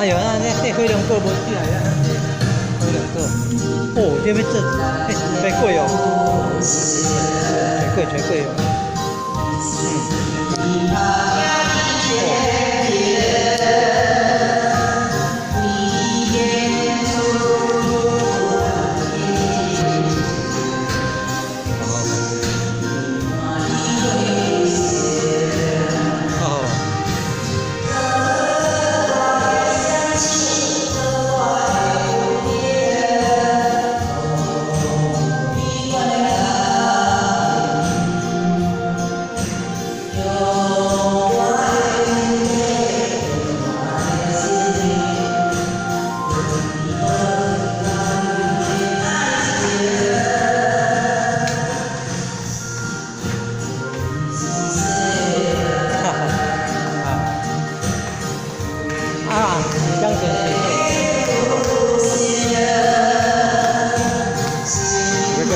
哎呦，那那這火龍果無起來啊！火龍果，哦，這欲做水果哦，水果水果哦。嗯。哈哈，啊，啊，江先生。這個。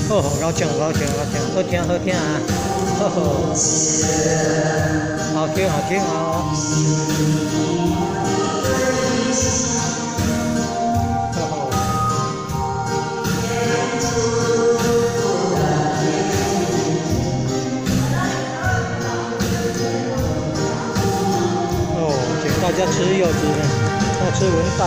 好，好唱，好唱，好唱，好聽，好聽啊！好好，好聽，好聽哦。好好。哦，請大家吃柚子呢，要吃文旦。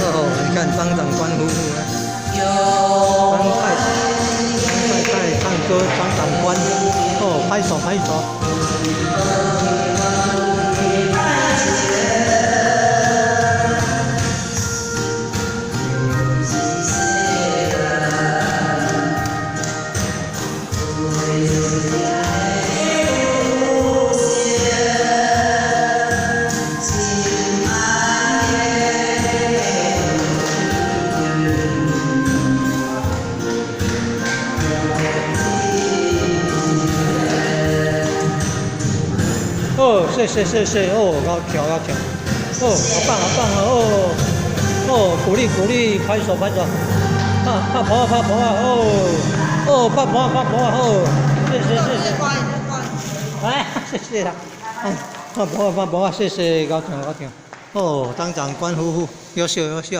哦，你看張長官夫婦啊，張太張太太唱歌，張長官，哦，拍手拍手。哦，謝謝謝謝，哦，高跳高跳，哦，好棒好棒哦，哦，鼓勵鼓勵，拍手拍手，拍拍婆啊拍婆啊，哦，哦，拍婆啊拍婆啊，哦，謝謝謝謝，哎，謝謝啦，嗯，拍婆啊拍婆啊，謝謝高跳高跳，哦，張長官夫婦，優秀優秀。